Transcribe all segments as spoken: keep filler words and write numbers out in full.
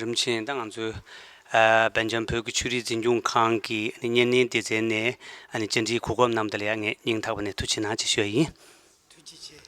རིམ་བྱོན་ད་ང་ཚོའི་ཨ་སྦེལ་ཇམ་བོད་ཀྱི་ཆོས་རིག་འཛིན་སྐྱོང་ཁང་གི་ཨ་ནི་བརྙན་ལེན་སྡེ་ཚན་ནས་ཨ་ནི་བཅར་འདྲིའི་གོ་སྐབས་གནང་བ་དེ་ལ་ཡང་ངས་སྙིང་ཐག་པ་ནས་ཐུགས་རྗེ་གནང་ཞེས་ཞུ་ཡ་ཡིན། ཐུགས་རྗེ་ཆེ།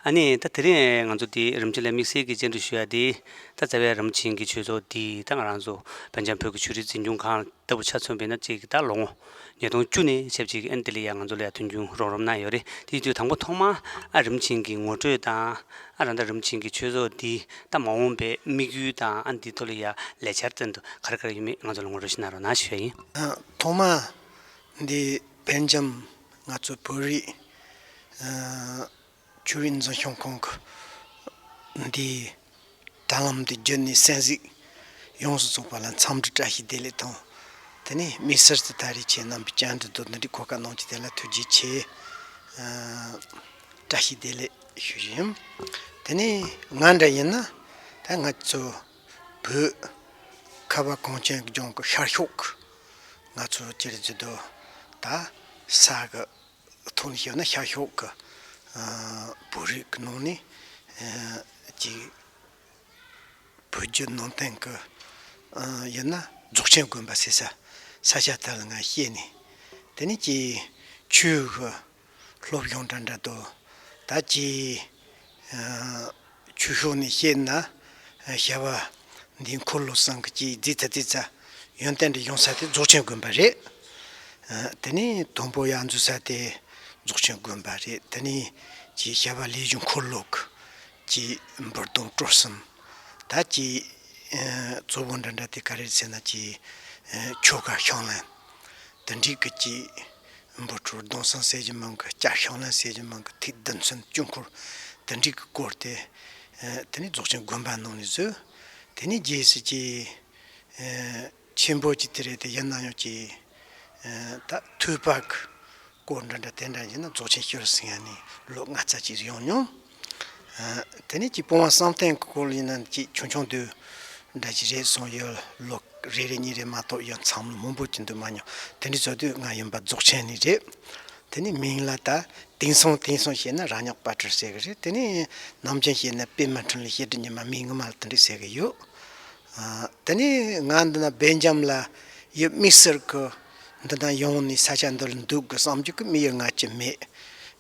ཨ་ནི་ད་དེ་རིང་ང་ཚོ་འདི་རིམ་བྱོན་ལ་དམིགས་བསལ་གྱི་བཅར་འདྲི་ཞུ་ཡ་འདི་ད་རྩ་བའི་རིམ་བྱོན་གྱི་ཆོས་ཚོགས་འདི་ད་ང་རང་ཚོ་སྦེལ་ཇམ་བོད་ཀྱི་ཆོས་རིག་འཛིན་སྐྱོང་ཁང་ལྟ་བུ་ཆ་མཚོན་པ་ཡིན་ན་གཅིག་ད་ལོ་ངོ་ཉིས་སྟོང་བཅུ་ནས་ཆབས་ཅིག་ཨ་ནི་དེ་ལ་ཡང་ང་ཚོ་ལ་ཡང་མཐུན་འགྱུར་རོགས་རམ་གནང་ཡོད་རེད། དེ་དུས་དང་པོ་ཐོག་མ་ཨ་རིམ་བྱོན་གྱི་ངོ་སྤྲོད་དང་ཨ་རང་ད་རིམ་བྱོན་གྱི་ཆོས་ཚོགས་འདི་ད་མ་འོངས་པའི་དམིགས་ཡུལ་དང་ཨ་ནི་འདི་ཐོག་ལ་ཡང་ལས་འཆར་དོན་དུ་ག་རེ་ག་རེ་ཡོད་མེད་ང་ཚོ་ལ་ངོ་སྤྲོད་ཞིག་གནང་རོགས་གནང་ཞུ་ཡ་ཡིན། ཐོག་མ་འདི་སྦེལ་ཇམ་ང་ཚོ་བོད་རིགས་ཨ་ཆོས་རིག་འཛིན་སྐྱོང་ཁང་གི་འདི་དྲ་ལམ་འདི་བརྒྱུད་ནས་གསན་གཟིགས་ཡོངས་སུ་ཚོགས་པ་ལ་འཚམས་འདྲི་བཀྲ་ཤིས་བདེ་ལེགས་དང་། དེ་ནས་དམིགས་བསལ་དུ་ད་རེས་ཁྱེད་རྣམ་པས་བཅར་འདྲི་དང་འདི་འདྲའི་གོ་སྐབས་གནང་རྒྱུ་དེ་ལ་ཐུགས་རྗེ་ཆེ། ཨ་བཀྲ་ཤིས་བདེ་ལེགས་ཞུ་རྒྱུ་ཡིན། དེ་ནས་ང་འདྲ་ཡིན་ན་ད་ང་ཚོ་བོད་ཁ་བ་གངས་ཅན་ལྗོངས་ཀྱི་ཤར་ཕྱོགས་ཀྱི་ང་ཚོ་སྤྱིར་བརྗོད་དུ་ད་ས་གི་ཐོག་ནས་བཤད་ན་ཤར་ཕྱོགས་ཀྱི་ཨ་བོད་རིགས་ཀྱི་ནང་ནས་ཨ་ཅིག་བོད་བརྒྱུད་ནང་བསྟན་གྱི་ཨ་ཡིན་ན་རྫོགས་ཆེན་དགོན་པ་ཟེར་ས་ས་ཆ་དེ་ལ་ང་བཤད་ནས། དེ་ནས་ཀྱི་ཆོས་ཀྱི་སློབ་སྦྱོང་འདྲ་འདྲ་དང་ད་ཀྱི་ཨ་ཆོས་ཕྱོགས་ནས་བཤད་ན་ཨ་བྱ་བ་འདི་འཁོར་ལོ་གསུམ་གྱི་ཀྱི་རྫས་ཚ་རྫས་ཚ་ཡོན་ཏན་འདྲ་ཡོང་ས་དེ་རྫོགས་ཆེན་དགོན་པ་རེད། ཨ་དེ་ནས་དང་པོ་ཡར་འཛུལ་ས་དེ་རྫོགས་ཆེན་དགོན་པ་རེད། དེ་ནས་ཀྱི་བྱ་བ་ལས་བྱུང་འཁོར་ལོ་གི་ཀྱི་འབུར་དོང་སྤྲོ་གསུམ། ད་ཀྱི་ཨ་གཙོ་བོ་འདྲ་འདྲ་དེ་ག་རེ་ཟེར་ན་ཀྱི་ཨ་ཆོ་ག་ཕྱག་ལེན། དེ་འདྲའི་གི་ཀྱི་འབུར་སྤྲོ་སྡོམ་གསུམ་ཟེར་གྱི་མང་གི་སྐྱབས་ཕྱག་ལེན་ཟེར་གྱི་མང་གི་ཐིག་བདུན་ཚན་དཀྱིལ་འཁོར་དེ་འདྲའི་གི་སྐོར་དེ་ཨ་དེ་ནས་རྫོགས་ཆེན་དགོན་པ་ནང་ནས་བཟོས། དེ་ནས་རྗེས་སུ་ཀྱི་ཨ་ཆེན་པོ་ཅིག་དེ་རེད་དེ་ཡིན་ན་ཡང་ཀྱི་ཨ་ད་ཐོས་པ་གི་སྐོར་འདྲ་འདྲ་དེ་འདྲ་ཡིན་ན་རྫོགས་ཆེན་ཤེར་ཕྱིན་ཡ་ནས་ལོ་ལྔ་ཙམ་ཅིག་ཡོང་མྱོང་། ཨ་དེ་ནས་ཀྱི་སྤོང་བ་བསམ་གཏན་གྱི་སྐོར་ཡིན་ན་ཀྱི་ཆུང་ཆུང་དུས་འདྲ་ཅིག་རེད་སོང་ཡོད། ལོ་རེ་རེ་གཉིས་རེ་མ་གཏོགས་ཡང་མཚམས་ལོ་མང་པོ་ཅིག་འདུག་མ་མྱོང་། དེ་འདྲ་བཟོ་དུས་ང་ཡིན་པ་རྫོགས་ཆེན་ནས་རེད། དེ་ནས་མིང་ལ་ད་དེང་སང་དེང་སང་བཤད་ན་ར་ཉག་པ་ཏྲར་ཟེར་གི་རེད། དེ་ནས་ནམ་རྒྱུན་བཤད་ན་པད་མ་འཕྲིན་ལས་བཤད་སྒྲུབ་ཉི་མ་མིང་ངོ་མ་ལ་དེ་འདྲ་ཟེར་གི་ཡོད། ཨ་དེ་ནས་ང་འདི་ན་སྦེལ་ཇམ་ལ་ཡོད་དམིགས་བསལ་གི་འདི་ན་ཡོང་ནས་ས་ཆ་འདི་ལ་འདུག་གི་བསམ་རྒྱུ་གི་དམིགས་ཡུལ་ང་ཅི་མེད།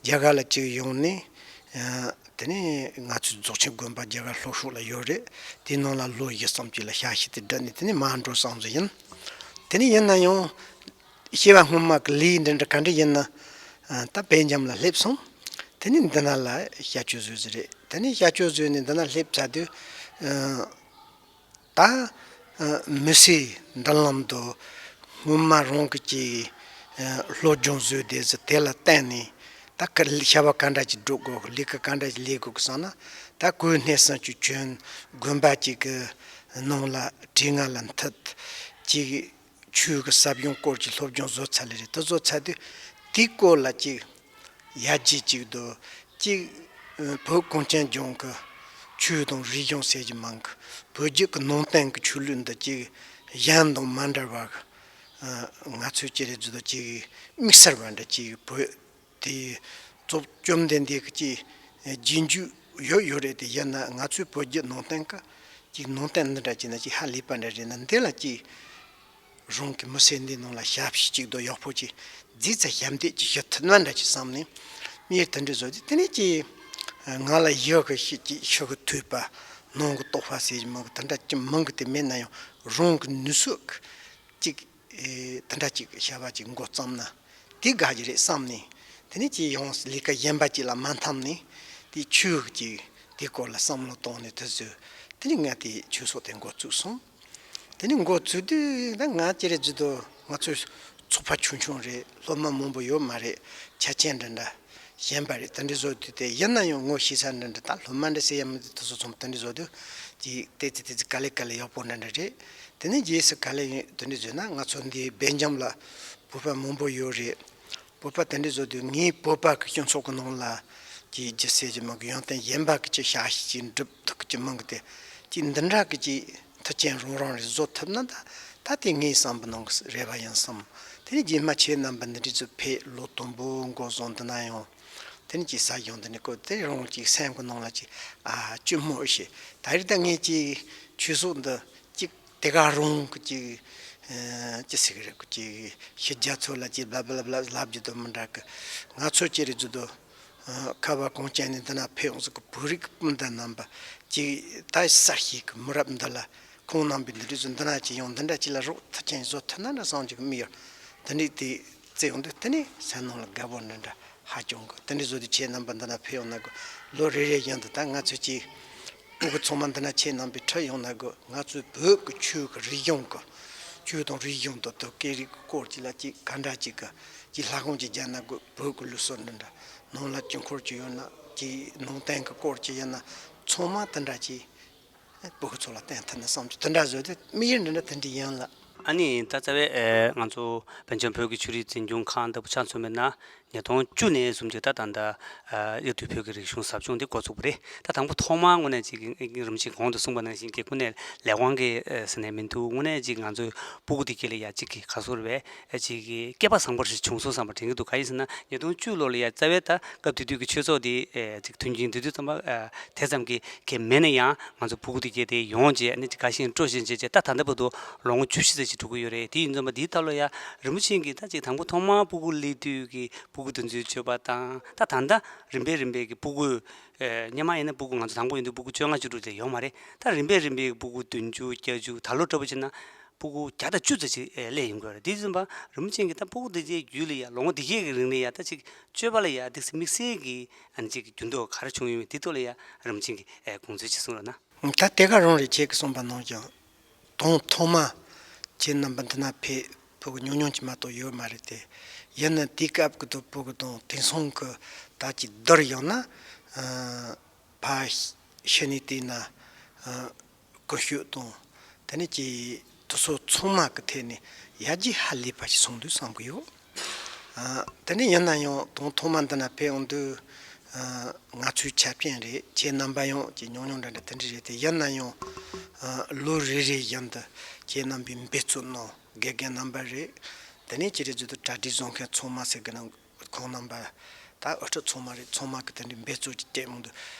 རྒྱ་གར་ལ་ཅིག་ཡོང་ནས་ཨ་དེ་ནས་ང་ཚོའི་རྫོགས་ཆེན་དགོན་པ་རྒྱ་གར་ལྷོ་ཕྱོགས་ལ་ཡོད་རེད། དེའི་ནང་ལ་ལོ་བཞི་ཙམ་ཅིག་ལ་ཞག་ཤིག་དེ་བསྡད་ནས་དེ་ནས་མར་འགྲོ་བསམ་བཟོ་ཡིན། དེ་ནས་ཡིན་ན་ཡང་སྐྱེ་བ་སྔོན་མ་གི་ལས་འདི་འདྲ་ག་འདྲ་ཡིན་ན་ཨ་ད་སྦེལ་ཇམ་ལ་སླེབས་སོང་། དེ་ནས་འདི་ན་ལ་བྱ་སྤྱོད་བཟོས་ཟིག་རེད། དེ་ནས་བྱ་སྤྱོད་བཟོས་ནས་འདི་ན་སླེབས་ཚར་དུས་ཨ་ད་ཨ་མི་ཚེའི་མདུན་ལམ་དུ་སྔོན་མ་རང་གི་ཅིག་ཨ་སློབ་སྦྱོང་བཟོས་དེ་ཟིག་དེ་ལ་བརྟེན་ནས་ད་ག་བྱ་བ་ག་འདྲ་ཅིག་སྒྲུབ་དགོས། ལས་ཀ་ག་འདྲ་ཅིག་ལས་དགོས་གི་བསམ་ན་ད་གོས་སྣེ་གསུམ་ཅིག་གྱོན། དགོན་པ་ཅིག་གི་ནང་ལ་བྲེལ་ངལ་ལ་འཐད་ཅིག་ཆོས་ཀྱི་ཟབ་སྦྱོང་སྐོར་གྱི་སློབ་སྦྱོང་བཟོ་ཚར་ལེ་རེད། དེ་བཟོ་ཚར་དུས་དེའི་སྐོར་ལ་ཅིག་ཡར་རྒྱས་ཅིག་དང་གཅིག་བོད་གངས་ཅན་ལྗོངས་ཀྱི་ཆོས་དང་རིག་གཞུང་ཟེར་གྱི་མང་གི་བོད་བརྒྱུད་ཀྱི་ནང་བསྟན་གྱི་ཆོས་ལུགས་འདི་གཅིག་གཞན་དང་མ་འདྲ་བ་གི་ང་ཚོའི་སྤྱི་རེ་ཛུ་དང་གཅིག་དམིགས་བསལ་བ་འདྲ་གཅིག་བོད་དེ་གཙོ་བཅོམ་ལྡན་འདས་ཀྱི་རྗེས་འཇུག་ཡོད་ཡོད་རེད་དེ། ཡིན་ན་ང་ཚོའི་བོད་བརྒྱུད་ནང་བསྟན་གྱི་ཅིག་ནང་བསྟན་འདི་འདྲ་ཅིག་ན་ཅིག་ཧ་ལས་པ་འདྲ་རེད་ན་འདི་ལ་ཅིག་རང་གི་མི་ཚེ་འདིའི་ནང་ལ་ཞབས་ཕྱི་གཅིག་ཏུ་ཡག་པོ་ཅིག་རྫིས་ཚ་ཞབས་འདེགས་ཀྱི་ཞུ་ཐུབ་ན་འདྲ་ཅིག་བསམ་ནས་མིར་དེ་འདྲ་བཟོ་དུས་དེ་ནས་ཀྱི་ང་ལ་ཡག་གི་ཤི་ཀྱི་ཤི་གི་ཐོས་པ་ནང་གི་རྟོགས་པ་ཟེར་གྱི་མང་གི་དེ་འདྲ་ཅི་མང་གི་དེ་མེད་ན་ཡང་རང་གི་ནུས་ཤུགས་ཀྱིས་ཅིག་དེ་འདྲ་ཅིག་བྱ་བ་ཅིག་འགོ་བརྩམས་ན་དེ་དགའ་གི་རེད་བསམ་ནས་དེ་ནས་ཀྱི་ཡང་ལས་ཀ་གཞན་པ་ཅིག་ལ་མ་འཐམས་ནས་དེ་ཆོས་ཀྱི་དེ་སྐོར་ལ་བསམ་བློ་བཏང་ནས་དེ་ཚོས་དེ་ནས་ང་དེ་ཆོས་ཚོགས་དེ་འགོ་བཙུགས་སོང་། དེ་ནས་འགོ་བཙུགས་དུས་ད་ང་ཅི་རེད་ཟེར་དུས་ང་ཚོའི་ཚོགས་པ་ཆུང་ཆུང་རེད། སློབ་མ་མང་པོ་ཡོད་མ་རེད། ཆ་རྐྱེན་འདྲ་འདྲ་ཞན་པ་རེད། དེ་འདྲ་བཟོ་དུས་དེ་ཡིན་ན་ཡང་ངོ་ཤེས་ས་འདྲ་འདྲ་ད་སློབ་མ་འདྲ་ཟེར་ཡ་མི་འདུག་དེ་ཚོ་ཚང་མ་དེ་འདྲ་བཟོ་དུས་ཀྱི་ཏེ་ཙི་ཏེ་ཙི་ག་ལེ་ག་ལེ་ཡག་པོ་འདྲ་འདྲ་རེད། དེ་ནས་རྗེས་སུ་ག་ལེ་ཡིན་དེ་འདྲ་བཟོས་ན་ང་ཚོ་འདི་སྦེལ་ཇམ་ལ་བོད་པ་མང་པོ་ཡོད་རེད། བོད་པ་དེ་འདྲ་བཟོ་དུས་ངའི་བོད་པ་གི་སྤྱི་ཚོགས་ཀྱི་ནང་ལ་ཀྱི་རྒྱུ་ཟེར་གྱི་མང་གི་ཡོན་ཏན་གཞན་པ་གི་ཅི་བྱ་ཞིག་ཅིག་འགྲུབ་ཐུབ་ཀྱི་མང་གི་དེ་ཅི་འདི་འདྲ་གི་ཅི་མཐུ་རྐྱེན་རང་རང་རེ་བཟོ་ཐུབ་ན་ད་ད་དེ་ངའི་བསམ་པའི་ནང་གི་རེ་བ་ཡིན་བསམ། དེ་ནས་རྗེས་མ་ཁྱེད་རྣམ་པ་འདི་འདྲ་ཚོ་ཕེབས་ལོ་དུམ་བུ་འགོ་བཟུང་འདི་ན་ཡང་དེ་ནས་ཅི་ས་ཡོང་འདི་ནས་ཀོ་དེ་རང་ཅིག་སེམས་ཀྱི་ནང་ལ་ཅི་ཨ་ཅི་མོ་ཞེས་ད་རེས་ད་ངས་ཅི་ཆོས་ཚོགས་འདི་ཅིག་ དེ་ག་རང་གི་ཅིག་ཨ་ཅི་ཟེར་གི་རེད། ཅིག་ཕྱི་རྒྱལ་ཚོ་ལ་ཅིག་བླ་བླ་བླ་ལབ་རྒྱུ་དང་མི་འདྲ་གི། ང་ཚོ་ཅི་རེད་ཟེར་དུས་ཨ་ཁ་བ་གངས་ཅན་ནས་འདི་ན་ཕེབས་ཡོང་ཟིག་གི་བོད་རིགས་སྤུན་ཟླ་རྣམ་པ་ཅིག་ད་གསར་ཤེས་ཀྱི་མི་རབས་འདི་ལ་ཁོང་རྣམ་པས་འདི་འདྲ་ཟིག་འདི་ན་ཅིག་ཡོང་འདི་འདྲ་ཅིག་ལ་རོགས་ཐུགས་ཆེན་བཟོ་ཐུབ་ན་འདྲ་བསམ་གྱི་མི་ཡོད། འདི་འདྲ་དེ་བརྩི་ཡོང་དུས་དེ་ནས་སེམས་ནང་ལ་དགའ་པོ་འདྲ་འདྲ་ཧ་ཅང་གི། དེ་འདྲ་བཟོ་དུས་ཁྱེད་རྣམ་པ་འདི་ན་ཕེབས་ཡོང་ན་གི་ལོ་རེ་རེ་བཞིན་དུ་ད་ང་ཚོས་ཅིག་སྤུ་གུ་ཚང་མ་འདི་ན་ཁྱེད་རྣམ་པས་ཁྲིད་ཡོང་ན་གི། ང་ཚོའི་བོད་ཀྱི་ཆོས་ཀྱི་རིག་གཞུང་གི་ཆོས་དང་རིག་གཞུང་དང་དུ་སྐད་རིགས་ཀྱི་སྐོར་ཅིག་ལ་ཅིག་ག་འདྲ་ཅིག་གི་ཅིག་ལྷ་ཁང་ཅིག་བརྒྱབ་ན་གི་བོད་ཀྱི་ལུགས་སྲོལ་འདི་འདྲ་ནང་ལ་དཀྱིལ་འཁོར་ཅིག་ཡོད་ན་ཅིག་ནང་རྟེན་གྱི་སྐོར་ཅིག་ཡིན་ན་ཚང་མ་དེ་འདྲ་ཅིག་སྤུ་གུ་ཚོ་ལ་བསྟན་ཐུབ་ན་བསམ་གྱི། དེ་འདྲ་བཟོས་ཏེ་དམིགས་ཡུལ་འདི་འདྲ་དེ་འདྲ་ཡིན་ལ། ཨ་ནི་ད་རྩ་བའི་ཨེ་ང་ཚོ་བོད་ལྗོངས་བོད་ཀྱི་ཆོས་རིག་འཛིན་སྐྱོང་ཁང་ལྟ་བུ་ཆ་མཚོན་པ་ཡིན་ན་ཉིས་སྟོང་བཅུ་ནས་བཟུང་སྟེ་ད་ད་ལྟ་ཨ་དབྱར་དུས་བོད་ཀྱི་རིག་གཞུང་ཟབ་སྦྱོང་འདི་འགོ་བཙུགས་པ་རེད། ད་དང་པོ་ཐོག་མར་དངོས་གནས་ཅིག་རིན་པོ་ཆེས་གོང་དུ་གསུངས་པ་ནང་བཞིན་གྱི་དངོས་གནས་ལས་དབང་གི་ཨེ་ཟེར་ནས་མི་འདུག་དངོས་གནས་ཅིག་ང་ཚོའི་སྤུ་གུ་དེ་གས་ལ་ཡ་ཅིག་གི་ག་ཟེར་རེད་པས། ཅིག་གི་སྐལ་པ་བཟང་པོ་ཞིག་བྱུང་སོང་བསམ་པ་དྲན་གྱི་འདུག་ག་ཡིན་ཟེར་ན་ཉིས་སྟོང་བཅུ་ལོ་ལ་ཡ་རྩ་བའི་ད་སྐབས་དེ་དུས་ཀྱི་ཆོས་ཚོགས་དེ་ཨེ་ཅིག་མཐུན་རྐྱེན་དེ་དུས་ཙམ་པ་ཨེ་དེ་ཙམ་གྱི་གལ་མེད་ན་ཡང་ང་ཚོ་སྤུ་གུ་དེ་གས་དེ་ཡོང་བྱས་ཨ་ནི་ཅིག་དགའ་ཞིང་སྤྲོ་ཞིང་བྱས་བྱས་ད་ད་ལྟ་བར་དུ་ལོ་ངོ་བཅུ་བཞི་ཙམ་ཅིག་འགྲོ་གི་ཡོད་རེད། དེ་ཡིན་ཙམ་པ་དེའི་ཐོག་ལ་ཡ་རིན་པོ་ཆེ་གིས་ད་ཅིག་དང་པོ་ཐོག་མར་སྤུ་གུ་སླེབས་དུས་ཀྱི་སྤུ་གུ་དེ་ཚོའི་སྤྱོད་པ་དང་ད་ད་ལྟ་རིམ་པས་རིམ་པས་ཀྱི་སྤུ་གུ་ཨེ་སྔོན་མ་ཡིན་ན་སྤུ་གུ་ང་ཚོ་དང་པོ་ཡིན་དུས་སྤུ་གུ་བཅོ་ལྔ་བཅུ་དྲུག་ཙམ་ཡོད་མ་རེད། ད་རིམ་པས་རིམ་པས་སྤུ་གུ་བདུན་ཅུ་བརྒྱད་ཅུ་ད་ལོ་འདྲ་པོ་བྱས་ན། སྤུ་གུ་བརྒྱ་དང་བཅུ་ཙམ་ཅིག་ཨེ་སླེབས་ཡོང་གི་ཡོད་རེད། དེ་ཙམ་པ་རིན་པོ་ཆེ་གིས་ད་སྤུ་གུ་དེ་ཚོའི་རྒྱུད་ལ་ཡ་ལོ་ངོ་དེ་གས་ཀྱི་རིང་ལ་ཡ་ད་ཅིག་སྤྱོད་པ་ལ་ཡ་དེ་ཚོ་དམིགས་བསལ་གྱི་ཨ་ནི་ཅིག་འགྱུར་ལྡོག་ག་རེ་བྱུང་ཡོད་མེད་དེ་ཐོག་ལ་ཡ་རིན་པོ་ཆེ་གིས་ཨེ་དགོངས་ཚུལ་ཅིག་གསུང་རོགས་གནང་། ད་དེ་ག་རང་རེད། ཁྱེད་ཀྱིས་གསུངས་པ་ནང་བཞིན་དང་ཐོག་མ་ཁྱེད་རྣམ་པ་འདི་ན་ཕེབས་སྤུ་གུ་ཉུང་ཉུང་ཅིག་མ་གཏོགས་ཡོད་མ་རེད་དེ། ཡིན་ན་དེའི་སྐབས་ཀྱི་དུ་སྤུ་གུ་དང་དེང་སང་གི་ད་ཅིག་བསྡུར་ཡོང་ན་ཨ་ཕ་ཤི་ནས་བལྟས་ན་ཨ་ཀུན་སྤྱོད་དང་དེ་ནས་ཀྱི་དེ་ཚོ་ཚང་མ་གི་ཐད་ནས་ཡར་རྒྱས་ཧ་ལས་པ་ཞིག་སོང་འདུག་བསམ་གི་ཡོད། ཨ་དེ་ནས་ཡིན་ན་ཡང་དང་ཐོག་མ་འདི་ན་ཕེབས་ཡོང་དུས་ཨ་ང་ཚོའི་ཆ་རྐྱེན་རེད། ཁྱེད་རྣམ་པ་ཡང་ཀྱི་ཉུང་ཉུང་འདྲ་འདྲ་དེ་འདྲ་རེད་དེ། ཡིན་ན་ཡང་ཨ་ལོ་རེ་རེ་བཞིན་དུ་ཁྱེད་རྣམ་པས་འབད་བརྩོན་གནང་། དགེ་རྒན་རྣམ་པ་རེད། དེ་ནས་ཅི་རེད་ཟེར་དུས་གྲ་སྒྲིག་བཟོ་མཁན་ཚང་མ་ཟེར་གི་ན། ཁོང་རྣམ་པ་ད་དབུ་ཁྲིད་ཚང་མ་རེད། ཚང་མ་གི་དེ་འདྲའི་འབད་རྩོལ་གྱི་ལྟད་མོ་འདུག་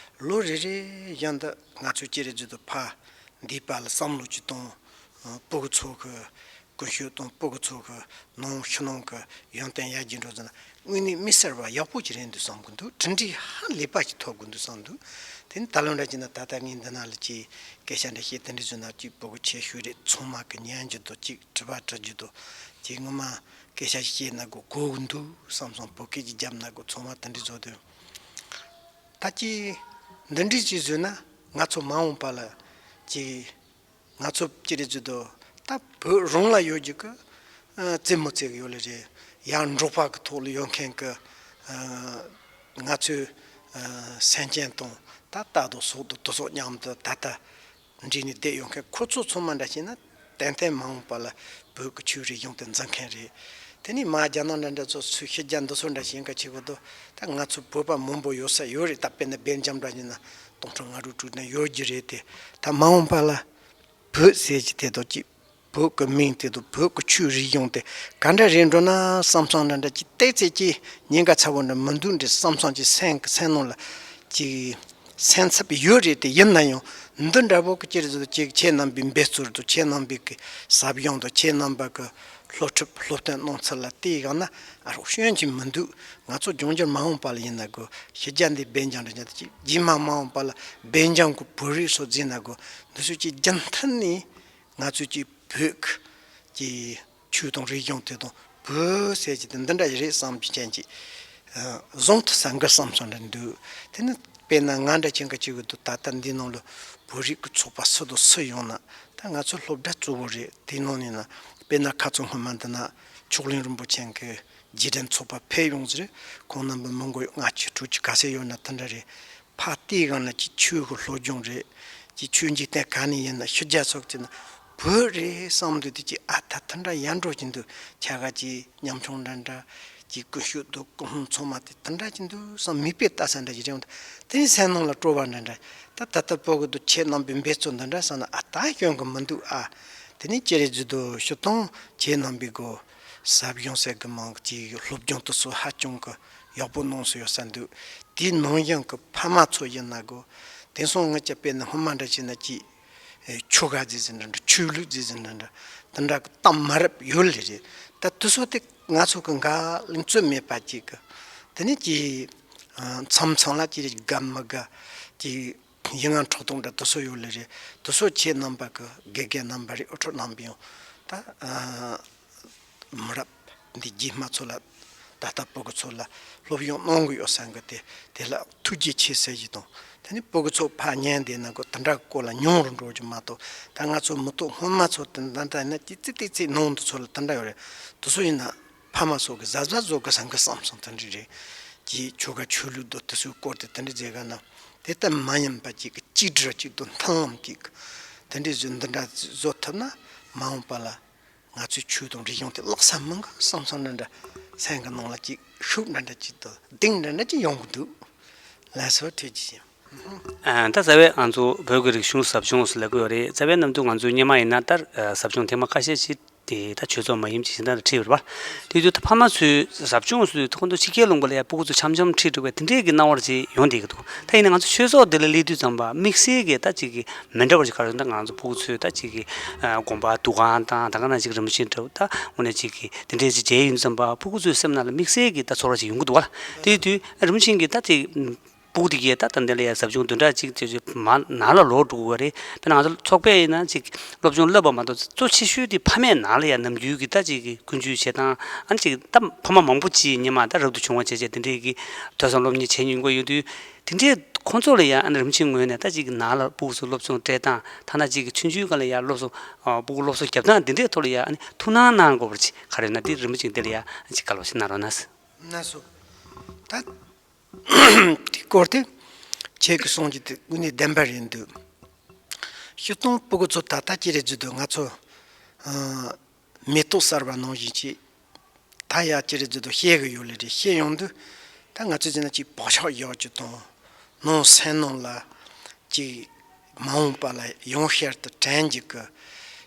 ལོ་རེ་རེ་བཞིན་དུ་ང་ཚོས་ཅི་རེད་ཟེར་དུས་ཕ་འདས་པ་ལ་བསམ་བློ་ཅིག་བཏང་། སྤུ་གུ་ཚོ་གི་ཀུན་སྤྱོད་དང་སྤུ་གུ་ཚོ་གི་ནང་ཕྱི་ནང་གི་ཡོན་ཏན་ཡར་རྒྱས་འགྲོ་ཟེར་ན་དངོས་གནས་མི་གསར་བ་ཡག་པོ་ཅིག་རེད་འདུག་བསམ་གི་འདུག་གྲུབ་འབྲས་ཧ་ལས་པ་ཅིག་ཐོབ་གི་འདུག་བསམ་འདུག་དེ་ནི་ད་ལོ་འདྲ་ཅིག་ན་ད་ལྟ་ངས་འདི་ན་ལ་ཅིག་སྐད་ཆ་འདྲ་བཤད་དེ་འདྲ་བཟོས་ན་ཅིག་སྤུ་གུ་ཆེ་ཤོས་རེད། ཚང་མ་གི་ཉན་རྒྱུ་དང་ཅིག་དྲི་བ་དྲི་རྒྱུ་དང་ཅིག་ངོ་མ་སྐད་ཆ་བཤད་ན་དགོས་གོ་གི་འདུག་བསམ་སོང་། བོད་སྐད་ཅིག་བརྒྱབ་ན་དགོས། ཚང་མ་དེ་འདྲ་བཟོ་དུས་ད་ཅི་འདི་འདྲ་ཅིག་བཟོས་ན་ང་ཚོ་མ་འོངས་པ་ལ་ཅིག་ང་ཚོ་ཅི་རེད་ཟེར་དུས་ད་བོད་རང་ལ་ཡོད་རྒྱུ་གི་ཨ་རྩེད་མོ་རྩེ་གི་ཡོད་ལེ་རེད། ཡང་འབྲོག་པ་གི་ཐོག་ལ་ཡོད་མཁན་གི་ཨ་ང་ཚོའི་ཨ་སེམས་ཅན་དང་ད་ལྟ་དང་སྲོག་དང་དེ་སོགས་མཉམ་དུ་ད་ལྟ་འདྲེས་ནས་བསྡད་ཡོད་མཁན་ཁོ་ཚོ་ཚང་མ་འདྲ་བྱས་ན་ཏན་ཏན་མ་འོངས་པ་ལ་བོད་ཀྱི་ཆོས་རིག་གཞུང་དེ་འཛིན་མཁན་རེད། དེ་ནས་མ་རྒྱ་ནག་འདྲ་འདྲ་ཚོ་སུ་ཕྱི་རྒྱལ་འདི་ཚོ་འདྲ་ཞིག་ཡིན་ག་ཆེ་གོ་དོ། ད་ང་ཚོ་བོད་པ་མང་པོ་ཡོད་ས་ཡོད་རེད། ད་དཔེར་ན་སྦེལ་ཇམ་འདྲ་ཡིན་ན་སྟོང་ཕྲག་ལྔ་དྲུག་དྲུག་ནས་ཡོད་རྒྱུ་རེད་དེ། ད་མ་འོངས་པ་ལ་བོད་ཟེར་གྱི་དེ་དང་གཅིག་བོད་ཀྱི་མིང་དེ་དང་བོད་ཀྱི་ཆོས་རིག་གཞུང་དེ་ག་འདྲ་རེད་འགྲོ་ན་བསམ་བསམ་འདྲ་འདྲ་ཅིག་ཏོག་ཙམ་ཅིག་ཉེན་ཁ་ཚ་བོ་འདྲ་མི་འདུག་འདྲ་བསམ་བསམ་ཅིག་སེམས་ཀྱི་སེམས་ནང་ལ་ཅིག་སེམས་འཚབ་ཡོད་རེད་དེ། ཡིན་ན་ཡང་འདི་འདྲ་བོ་གི་ཅི་རེད་ཟེར་ཅིག་ཁྱེད་རྣམ་པའི་འབད་རྩོལ་དང་ཁྱེད་རྣམ་པའི་གི་ཟབ་སྦྱོང་དང་ཁྱེད་རྣམ་པ་གི་སློབ་ཁྲིད་སློབ་སྟོན་གནང་ཚུལ་ལ་བལྟས་ཡོང་ན་ཨ་རོགས་སྐྱོན་ཅིག་མི་འདུག་ང་ཚོ་འབྱུང་འགྱུར་མ་འོངས་པ་ལ་ཡིན་ན་དགོས། ཕྱི་རྒྱལ་འདི་སྦེལ་ཇམ་འདྲ་ཅིག་རྗེས་མ་མ་འོངས་པ་ལ་སྦེལ་ཇམ་གི་བོད་རིགས་སོགས་འཛིན་ན་དགོས། འདི་ཚོ་ཅིག་རྒྱུན་མཐུད་ནས་ང་ཚོས་ཀྱི་བོད་ཀྱི་ཆོས་དང་རིག་གཞུང་དེ་དང་བོད་ཟེར་གྱི་དེ་འདི་འདྲ་ཞིག་རེད་བསམ་གྱི་ཅན་གྱི་བཟང་དུ་ས་འགུལ་བསམ་སོང་འདྲ་འདུག་དེ་ནི་དཔེར་ན་ང་འདྲ་ཅན་གྱི་གཅིག་གི་འདུག་ད་ལྟ་འདི་ནང་ལ་བོད་རིགས་ཀྱི་ཚོགས་པ་སུ་དང་སུ་ཡོང་ན་ད་ང་ཚོ་སློབ་གྲྭ་གཙོ་བོ་རེད། དེའི་ནང་ནས་ན་དཔེར་ན་ཁ་ཚོ་སྔོན་མ་འདི་ན་མཆོག་གླིང་རིན་པོ་ཆེ་གི་རྗེས་དྲན་ཚོགས་པ་ཕེབས་ཡོང་ཟེར། ཁོང་རྣམ་པ་མི་མགོ་ལྔ་བཅུ་དྲུག་ཅུ་ག་ཚད་ཡོད་ན་དེ་འདྲ་རེད། ཕ་ལྟའི་སྒང་ན་ཅིག་ཆོས་ཀྱི་སློབ་སྦྱོང་རེད། ཅིག་ཆོས་འཇིག་རྟེན་ག་ནས་ཡིན་ན་ཕྱི་རྒྱལ་སོགས་ཀྱི་ན་བོད་རེད་བསམ་དུས་དེ་ཅིག་ཨ་ད་དེ་འདྲ་ཡར་འགྲོ་གྱིན་འདུག་ཆ་ག་ཅིག་ཉམ་ཆུང་འདྲ་འདྲ་ཅིག་ཀུན་སྤྱོད་འདུག་ཀུན་སློང་ཚང་མ་དེ་དེ་འདྲ་གྱིན་འདུག་བསམ་མིག་དཔེ་ལྟ་ས་འདྲ་ཅིག་རེད། འོང་དེ་ནི་སེམས་ནང་ལ་སྤྲོ་བ་འདྲ་འདྲ་ད་ད་ལྟ་སྤོ་གི་འདུག་ཁྱེད་རྣམ་པའི་འབད་རྩོལ་འདི་འདྲ་བསམ་ན་ཨ་ད་སྐྱོན་གི་མི་འདུག་ཨ་དེ་ནི་ཅི་རེད་ཟེར་དུས་ཞུ་དང་ཁྱེད་རྣམ་པའི་གོ་ཟབ་སྦྱོང་ཟེར་གི་མང་གི་སློབ་སྦྱོང་དེ་ཚོ་ཧ་ཅང་གི་ཡག་པོ་གནང་སྲོལ་ཡོད་ས་འདུག་དེའི་ནང་བཞིན་གྱི་ཕ་མ་ཚོ་ཡིན་ན་གོ། དེང་སང་ངེད་ཀྱི་དཔེར་ན་སྔོན་མ་འདྲ་བྱས་ན་ཅིག་ ཆོ་ག་ཟེར་ཟིན་འདྲ་འདྲ། ཆོས་ལུགས་ཟེར་ཟིན་འདྲ་འདྲ། དེ་འདྲ་གི་གཏམ་མ་རབས་ཡོད་ལེ་རེད། ད་དེ་ཚོ་དེ་ང་ཚོ་གི་འགའ་ལ་རྩོད་མེད་པ་ཅིག་གི། དེ་ནས་ཀྱི་མཚམས་མཚམས་ལ་ཅི་རེད། དགའ་མི་དགའ་ཀྱི་ཡིད་ངན་འཕྲོག་སྟངས་འདྲ་དེ་ཚོ་ཡོད་ལེ་རེད། དེ་ཚོ་ཁྱེད་རྣམ་པ་གི་དགེ་རྒན་རྣམ་པ་རེད། དབུ་ཁྲིད་རྣམ་པ་ཡང་ད། མི་རབས་འདི་རྗེས་མ་ཚོ་ལ། ད་ལྟ་སྤུ་གུ་ཚོ་ལ་སློབ་སྦྱོང་གནང་གི་ཡོད་བསམ་གི། དེ་དེ་ལ་ཐུགས་རྗེ་ཆེ་ཟེར་གྱི་དང་། དེ་ནི་སྤུ་གུ་ཚོ་ཕར་ཉན་བསྡད་ན་གོ་དེ་འདྲ་གི་སྐོར་ལ་ཉུང་རུ་འགྲོ་རྒྱུ་མ་གཏོགས། ད་ང་ཚོ་མི་ཐོག་སྔོན་མ་ཚོ་དེ་འདྲ་འདྲ་ཡིན་ན་ཏི་ཙི་ཏི་ཙི་ནང་དུ་ཚོ་ལ་དེ་འདྲ་ཡོད་རེད། དེ་ཚོ་ཡིན་ན་ཕ་མ་ཚོ་གི་གཟབ་གཟབ་བཟོ་དགོས་བསམ་གི་བསམ་སོང་། དེ་འདྲ་རེད། ཀྱི་ཆོ་ག་ཆོས་ལུགས་དང་དེ་ཚོའི་སྐོར་དེ་དེ་འདྲ་བྱེད་ག་ན། དེ་ལྟར་མ་ཡིན་པ་ཅིག་གི་གཅིག་སྒྲིལ་ཅིག་དང་མཐུན་ལམ་ཅིག་དེ་འདྲ་བཟོ། འདི་འདྲ་བཟོ་ཐུབ་ན་མ་འོངས་པ་ལ། ང་ཚོའི་ཆོས་དང་རིག་གཞུང་དེ་བརླག་ས་མིན་གི་བསམ་བསམ་འདྲ་འདྲ། སེམས་གི་ནང་ལ་ཅིག་ཤུགས་འདྲ་འདྲ་ཅིག་དང་གདེང་འདྲ་འདྲ་ཅིག་ཡོང་གི་འདུག་ལགས་སོ། ཐུགས་རྗེ་ཆེ། ཨ། ད་རྩ་བའི་ང་ཚོ་བོད་ཀྱི་རིག་གཞུང་ཟབ་སྦྱོང་ཟེར་ལབ་ཀྱི་ཡོད་རེད། རྩ་བའི་ནམ་དུས་ང་ཚོའི་སྔོན་མ་ཡིན་ན་ད་ཟབ་སྦྱོང་ཐེངས་མ་ཁ་ཤས་ཤིག་དེ་ད་ཆོས་ཚོགས་མ་ཡིན་ཅིག་གཞན་དག་ལ་ཁྲིད་ཡོད་རེད་པ། དེ་དུས་ད་ཕ་མ་ཚོས་ཟབ་སྦྱོང་ཚོས་ཁོང་ཚོ་ཕྱི་རྒྱལ་ལུང་པ་ལ་ཡ་སྤུ་གུ་ཚོ་འཆམ་འཆམ་ཁྲིད་འགྲོ་བའི་དེ་འདྲའི་གི་སྣང་བ་ཅིག་ཡོང་བསྡད་ཀྱི་འདུག་ད་ཡིན་ན་ང་ཚོ་ཆོས་ཚོགས་འདི་ལ་སླེབས་དུས་ཙམ་པ་དམིགས་བསལ་གྱི་ད་ཅིག་གི་མི་འདྲ་བ་ཞིག་ག་རེ་ད་ང་ཚོ་སྤུ་གུ་ཚོས་ད་ཅིག་གི་ཨ་དགོན་པ་འདུ་ཁང་དང་ད་ག་ནང་ཅིག་རིན་པོ་ཆེ་འདྲ་བོ་ད་དངོས་གནས་ཅིག་གི་དེ་འདྲས་ཅིག་མཇལ་ཡོང་དུས་ཙམ་པ་སྤུ་གུ་ཚོའི་སེམས་ནང་ལ་དམིགས་བསལ་གྱི་ད་ཚོར་བ་ཅིག་ཡོང་གི་འདུག་བ། དེ་དུས་རིན་པོ་ཆེ་གིས་ད་ཅིག་སྤུ་གུ་དེ་གས་ད་ད་འདི་ལ་ཡ་ཟབ་སྦྱོང་བདུན་ཕྲག་གཅིག་ཅིག་ཅིག་མ་ནང་ལ་ལོག་འགྲོ་དགོས་པ་རེད། དཔེར་ན་ང་ཚོ་ཚོགས་པས་ཡིན་ན་ཅིག་སློབ་སྦྱོང་བསླབ་པ་མ་གཏོགས་གཙོ་ཆེ་ཤོས་དེ་ཕ་མས་ནང་ལ་ཡ་ནམ་རྒྱུན་གྱི་ད་ཅིག་གི་ཀུན་སྤྱོད་བྱེད་སྟངས། ཨ་ནི་ཅིག་ད་ཕ་མ་མང་པོ་ཅིག་སྔོན་མ་ད་རབ་ཏུ་བྱུང་བ་བྱས་བྱས་དེ་འདྲས་ཀྱི་ཐོས་བསམ་སློབ་གཉེར་བྱེད་མྱོང་གི་ཡོད་དུས། དེ་འདྲས་ཁོང་ཚོ་ལ་ཡ་ཨ་ནི་རིན་པོ་ཆེའི་ངོས་ནས་ད་ཅིག་གི་ནང་ལ་སྤུ་གུ་ཚོ་སློབ་སྦྱོང་སྤྲད་སྟངས། ཐ་ན་ཅིག་གི་ཆུང་ཆུང་སྒང་ལ་ཡ་སློབ་གསོ། ཨ་སྤུ་གུ་སློབ་གསོ་རྒྱབ་སྟངས་དེ་འདྲས་ཐོག་ལ་ཡ་ཨ་ནི་ཐུགས་སྣང་གནང་དགོས་པ་ཅིག་ག་རེ་ཡོད་ན་དེ་རིན་པོ་ཆེ་འདི་ལ་ཡ་ཨ་ཅིག་བཀའ་སློབ་ཞིག་གནང་རོགས་གནང་། ལགས་སོ། ད་དེ་སྐོར་དེ་ཁྱེད་ཀྱིས་གསུང་རྒྱུ་དེ་དངོས་གནས་བདེན་པ་རེད་འདུག་སྤྱིར་བཏང་སྤུ་གུ་ཚོ་ད་ལྟ་ཅི་རེད་ཟེར་དུས་ང་ཚོ་ཨ་མེ་ཏོག་གསར་པ་ནང་བཞིན་ཅིག་ད་ཡ་ཅི་རེད་ཟེར་དུས་བཤད་གི་ཡོད་ལེ་རེད། བཤད་ཡོང་དུས་ད་ང་ཚོ་ཟེར་ན་ཅིག་བག་ཆགས་ཡག་ཅིག་དང་། ནང་སེམས་ནང་ལ་ཅིག་མ་འོངས་པ་ལ་ཡང་བསྐྱར་དུ་དྲན་རྒྱུ་གི་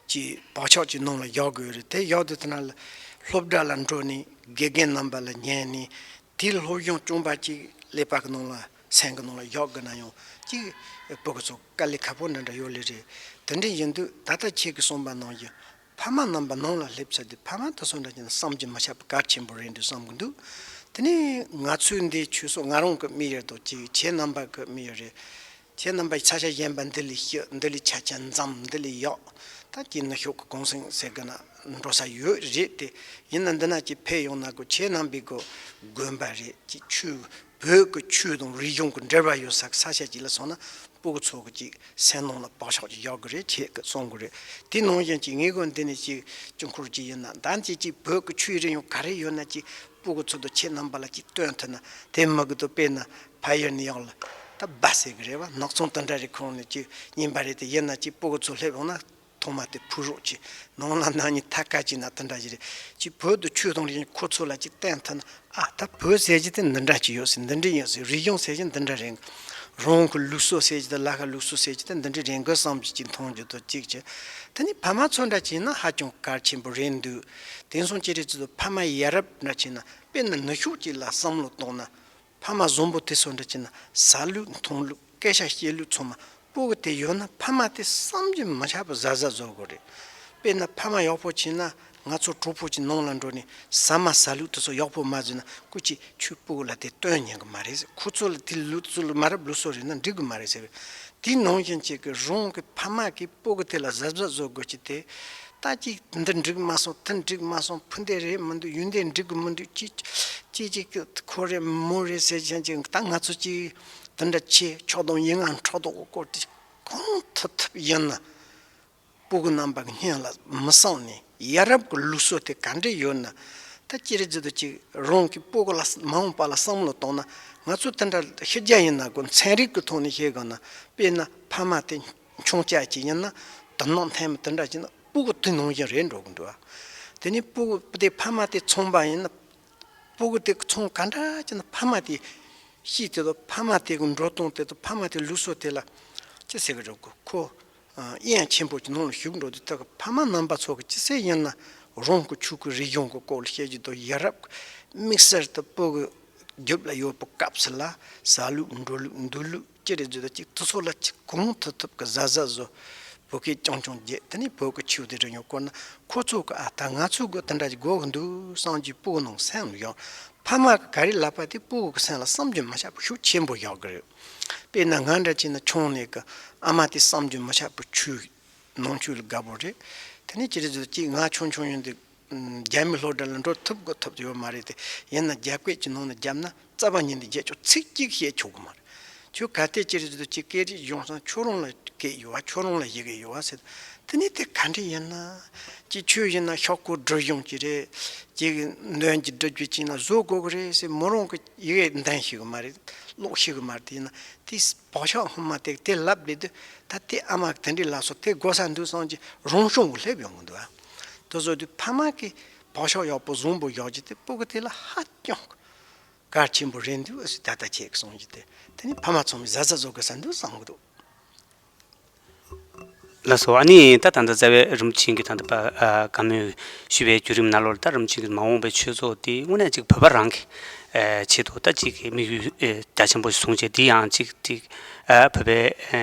ཅིག་བག་ཆགས་ཅིག་ནང་ལ་ཡག་གི་ཡོད་རེད། དེ་ཡག་དུས་དེ་ན་ལ་སློབ་གྲྭ་ལ་འགྲོ་ནས་དགེ་རྒན་རྣམ་པ་ལ་ཉན་ནས། དེའི་སློབ་སྦྱོང་བྱུང་བ་ཅིག་ཀླད་པ་གི་ནང་ལ་སེམས་གི་ནང་ལ་ཡག་གི་ན་ཡང་ཅིག་སྤུ་གུ་ཚོ་དཀའ་ལས་ཁག་པོ་འདྲ་འདྲ་ཡོད་ལེ་རེད། དེ་འདྲ་ཡིན་དུས་ད་ལྟ་ཁྱེད་ཀྱིས་གསུངས་པ་ནང་བཞིན་ཕ་མ་རྣམ་པ་ནང་ལ་སླེབས་ཚར་དུས་ཕ་མ་དེ་ཚོ་འདྲ་ཅིག་ན་བསམ་གྱིས་མི་ཁྱབ་པའི་གལ་ཆེན་པོ་རེད་འདུག་བསམ་གི་འདུག་དེ་ནས་ང་ཚོའི་འདི་ཆོས་ཚོགས་ང་རང་གི་དམིགས་ཡུལ་དང་ཅིག་ཁྱེད་རྣམ་པ་གི་དམིགས་ཡུལ་རེད། ཁྱེད་རྣམ་པ་ཡི་ས་ཆ་གཞན་པ་འདི་ལས་ཤི་འདི་ལས་ཆ་ཆ་འཛམ་འདི་ལས་ཡག་ད་ཀྱི་ནུབ་ཕྱོགས་ཀྱི་གུང་སེང་ཟེར་གི་ན་འགྲོ་ས་ཡོད་རེད་དེ། ཡིན་ན་འདི་ན་ཅིག་ཕེབས་ཡོང་ན་གོ་ཁྱེད་རྣམ་པའི་གོ་དགོན་པ་རེད། ཅིག་ཆོས་བོད་ཀྱི་ཆོས་དང་རིག་གཞུང་གི་འབྲེལ་བ་ཡོད་ས་གི་ས་ཆ་ཅིག་ལ་སོང་ན་སྤུ་གུ་ཚོ་གི་ཅིག་སེམས་ནང་ལ་བག་ཆགས་ཅིག་ཡག་གི་རེད། ཁྱེད་ཀྱི་གསུང་གི་རེད། དེ་ནང་བཞིན་ཅིག་ངེད་གོ་འདི་ནས་ཅིག་སྤྱི་འཁོར་ཅིག་ཡིན་ན་ད་ཅིག་ཅིག་བོད་ཀྱི་ཆོས་རིག་གཞུང་ག་རེ་ཡོད་ན་ཅིག་སྤུ་གུ་ཚོ་དང་ཁྱེད་རྣམ་པ་ལ་ཅིག་སྟོན་ཐུབ་ན་དེ་མི་དགོས་དུ་དཔེར་ན་ཕ་ཡུལ་ནས་ཡག་ལ་ད་སྦ་ཟེར་གི་རེད་བ། ནག་ཚོང་དེ་འདྲ་རེ་ཁོང་ནས་ཅིག་ཡིན་པ་རེད། དེ་ཡིན་ན་ཅིག་སྤུ་གུ་ཚོ་སླེབས་ཡོང་ན་ཐོག་མ་དེ་ཕུ་རོགས་ཅིག་ནང་ལ་ན་ནི་ཐ་ཀ་ཅིག་ན་དེ་འདྲ་ཞིག་རེད། ཅིག་བོད་དུ་ཆོས་དང་རིག་ཁོ་ཚོ་ལ་ཅིག་བསྟན་ཐུབ་ན། ཨ་ད་བོད་ཟེར་གྱི་དེ་འདི་འདྲ་ཅིག་ཡོད་ཟེར། འདི་འདྲ་ཡིན་ཟེར། རིག་གཞུང་ཟེར་གྱི་འདི་འདྲ་རེད། རང་གི་ལུགས་སྲོལ་ཟེར་གྱི་དེ་ལ་ཁ་ལུགས་སྲོལ་ཟེར་གྱི་དེ་འདི་འདྲ་རེད་འགའ་བསམ་གྱི་ཅིག་མཐོང་རྒྱུ་དང་གཅིག་བྱས། དེ་ནི་ཕ་མ་ཚོ་འདྲ་བྱས་ན་ཧ་ཅང་གལ་ཆེན་པོ་རེད་འདུག་དེང་སང་ཅི་རེད་ཅེ་དུས་ཕ་མ་ཡ་རབས་འདྲ་བྱས་ན་དཔེར་ན་ནུབ་ཕྱོགས་ཅིག་ལ་བསམ་བློ་གཏོང་ན། ཕ་མ་བཟང་པོ་དེ་ཚོ་འདྲ་བྱས་ན་ཟ་ལུགས་འཐུང་ལུགས་སྐད་ཆ་བཤད་ལུགས་ཚང་མ་སྤུ་གུ་དེ་ཡོད་ན་ཕ་མ་དེ་བསམ་གྱིས་མི་ཁྱབ་པ་གཟབ་གཟབ་བཟོ་དགོས་རེད། དཔེར་ན་ཕ་མ་ཡག་པོ་བྱས་ན་ང་ཚོ་གྲོགས་པོ་ཅིག་ནང་ལ་འགྲོ་ནས་ཟ་མ་ཟ་ལུགས་དེ་ཚོ་ཡག་པོ་མ་བཟོས་ན་སྐུ་མཁྱེན་ཁྱོད་སྤུ་གུ་ལ་དེ་སྟོན་ཉན་གི་མ་རེད་ཟེར། ཁོ་ཚོ་ལ་དེ་ལུགས་སྲོལ་མ་རབས་ལུགས་སྲོལ་རེད་ན་འགྲིག་གི་མ་རེད་ཟེར། དེའི་ནང་བཞིན་ཅིག་གི་རང་གི་ཕ་མ་གིས་སྤུ་གུ་དེ་ལ་གཟབ་གཟབ་བཟོ་དགོས་ཀྱི་དེ། ད་ཅིག་འདི་འགྲིག་མ་སོང་། དེ་འགྲིག་མ་སོང་། ཕུ་འདེད་རེད་མི་འདུག་ཡུན་འདེད་འགྲིག་གི་མི་འདུག་ཅི་ཅི་ཅིག་གི་ཁོ་རེད་མོ་རེད་ཟེར་བཞིན་ཅིག་ད་ང་ཚོ་ཅིག་དེ་འདྲ་ཆེ་ཕྱོགས་བསྡོམས་ཡིན་ང་འཕྲོག་དོག་གི་སྐོར་དེ་གང་ཐུབ་ཐུབ་ཡིན་ན། སྤུ་གུ་རྣམ་པ་གི་སྙིང་ལ་མི་བསམ་ནས་ཡ་རབས་ཀྱི་ལུགས་སྲོལ་དེ་ག་འདྲས་ཡོད་ན། ད་ཅི་རེད་ཟེར་དུས་ཅིག་རང་གི་སྤུ་གུ་ལ་མ་འོངས་པ་ལ་བསམ་བློ་གཏོང་ན། ང་ཚོ་དེ་འདྲ་ཕྱི་རྒྱལ་ཡིན་ན་གོ་ཚན་རིག་གི་ཐོག་ནས་བཤད་དགོས་ན་དཔེར་ན་ཕ་མ་དེ་ཆུང་ཅག་ཅིག་ཡིན་ན་དུ་ནག་འཐེན་མི་དེ་འདྲ་ཅིག་ན་སྤུ་གུ་དེ་ནང་བཞིན་རེད་འགྲོ་གི་འདུག་དེ་ནས་སྤུ་གུ་དེ་ཕ་མ་དེ་ཚོང་པ་ཡིན་ན། སྤུ་གུ་དེ་ཚོང་ག་འདྲ་ཅིག་ན་ཕ་མ་དེ་ཤེས་དེ་དང་ཕ་མ་དེ་གི་འགྲོ་སྟངས་དེ་དང་ཕ་མ་དེ་ལུགས་སྲོལ་དེ་ལ་ཅི་ཟེར་གི་རེད་གོ་ཁོ། ཨ་དབྱངས་ཆེན་པོ་གི་ནང་ལ་ཞུགས་འགྲོ་དུས་ད་གི་ཕ་མ་རྣམ་པ་ཚོ་གི་ཅི་ཟེར་ཡིན་ན་རང་གི་ཆོས་ཀྱི་རིག་གཞུང་གི་སྐོར་ལ་བཤད་རྒྱུ་དང་ཡ་རབས་དམིགས་བསལ་དུ་སྤུ་གུ་རྒྱུད་ལ་ཡོད་པའི་སྐབས་སུ་ལ་ཟ་ལུགས་འགྲོ་ལུགས་འདུག་ལུགས་ཅི་རེད་ཟེར་ད་ཅིག་དེ་ཚོ་ལ་ཅིག་གང་ཐུབ་ཐུབ་གི་གཟབ་གཟབ་བཟོ། བོད་སྐད་རྐྱང་རྐྱང་བརྗེད། དེ་ནས་བོད་ཀྱི་ཆོས་དེ་རེ་ཡོང་བསྐོར་ན། ཁོ་ཚོ་གི་ཨ་ད་ང་ཚོ་གི་དེ་འདྲ་ཞིག་དགོས་ཀྱི་འདུག་བསམ་གྱི་སྤུ་གུ་ནང་སེམས་ལ་ཡོང་། ཕ་མ་གི་ག་རེ་ལབ་པ་དེ་སྤུ་གུ་གི་སེམས་ལ་བསམ་རྒྱུ་མ་ཆགས་པའི་ཤུགས་ཆེན་པོ་ཡོད་ཀྱི་རེད། དཔེར་ན་ང་འདྲ་བྱས་ན་ཆུང་ནས་གི་ཨ་མ་དེ་བསམ་རྒྱུ་མ་ཆགས་པའི་ཆོས་ནང་ཆོས་ལ་དགའ་པོ་རེད། དེ་ནས་ཅི་རེད་ཟེར་ཅིག་ང་ཆུང་ཆུང་ཡིན་དུས། རྒྱ་མི་སློབ་གྲྭ་ལ་འགྲོ་ཐུབ་དགོས་ཐུབ་ཡོད་མ་རེད་དེ། ཡིན་ན་རྒྱ་སྐད་ཀྱི་ནང་ནས་བརྒྱབ་ན་རྩ་བ་ཉིད་ནས་རྒྱལ་ཁྱོད་ཚིག་གཅིག་བཤད་ཆོག་གི་མ་རེད། ཁྱོད་ག་དེ་ཅི་རེད་ཟེར་དུས་ཅིག་སྐད་རིགས་གཞུང་སང་ཁྱོད་རང་ལ་སྐད་ཡོད་བ། ཁྱོད་རང་ལ་ཡི་གེ་ཡོད་བ་ཟེར། དེ་ནས་དེ་ག་འདྲ་ཡིན་ན། ཅིག་ཆོས་ཡིན་ན་ཤོག་གུ་སྒྲིག་གཞུང་གི་རེད། ཅིག་འདོན་གྱི་སྒྲིག་རྒྱུ་ཅིག་ན་བཟོ་དགོས་གི་རེད་ཟེར། མོ་རང་གི་ཡི་གེ་འདོན་ཤེས་གི་མ་རེད། ཀློག་ཤེས་གི་མ་རེད། དེ་ཡིན་ན་དེ་བག་ཆགས་སྔོན་མ་དེ་དེ་ལབ་བསྡད་དུས། ད་དེ་ཨ་མ་གི་དེ་འདྲའི་ལབ་སོང་། དེ་དགོས་ས་འདུག་བསམ་གྱི་རང་བྱུང་གི་སླེབས་ཡོང་གི་འདུག་ཨ། དེ་བཟོ་དུས་ཕ་མ་གི་བག་ཆགས་ཡག་པོ་བཟང་པོ་ཡོད་ཀྱི་དེ་སྤུ་གུ་དེ་ལ་ཧ་ཅང་གལ་ཆེན་པོ་རེད་འདུག་ཨ། ད་ལྟ་ཁྱེད་ཀྱིས་གསུངས་ཀྱི་དེ་དེ་ནི་ཕ་མ་ཚང་མས་གཟབ་གཟབ་བཟོ་དགོས་ས་འདུག་བསམ་གི་འདུག། ལགས་སོ། ཨ་ནི་ད་ད་ལྟ་རྩ་བའི་རིན་པོ་ཆེ་གིས་ད་ལྟ་བཀའ་མོལ་ཞུས་པའི་བརྒྱུད་རིམ་ནང་ལོགས་ལ། ད་རིན་པོ་ཆེ་གིས་མ་འོངས་པའི་ཆོས་ཚོགས་འདི་དངོས་གནས་ཅིག་བོད་པ་རང་གི་ཆེད་དུ་ད་ཅིག་གི་དམིགས་ཡུལ་རྒྱ་ཆེན་པོ་ཞིག་བཟུང་བྱས། འདི་ཡང་ཅིག་ཅིག་བོད་པའི་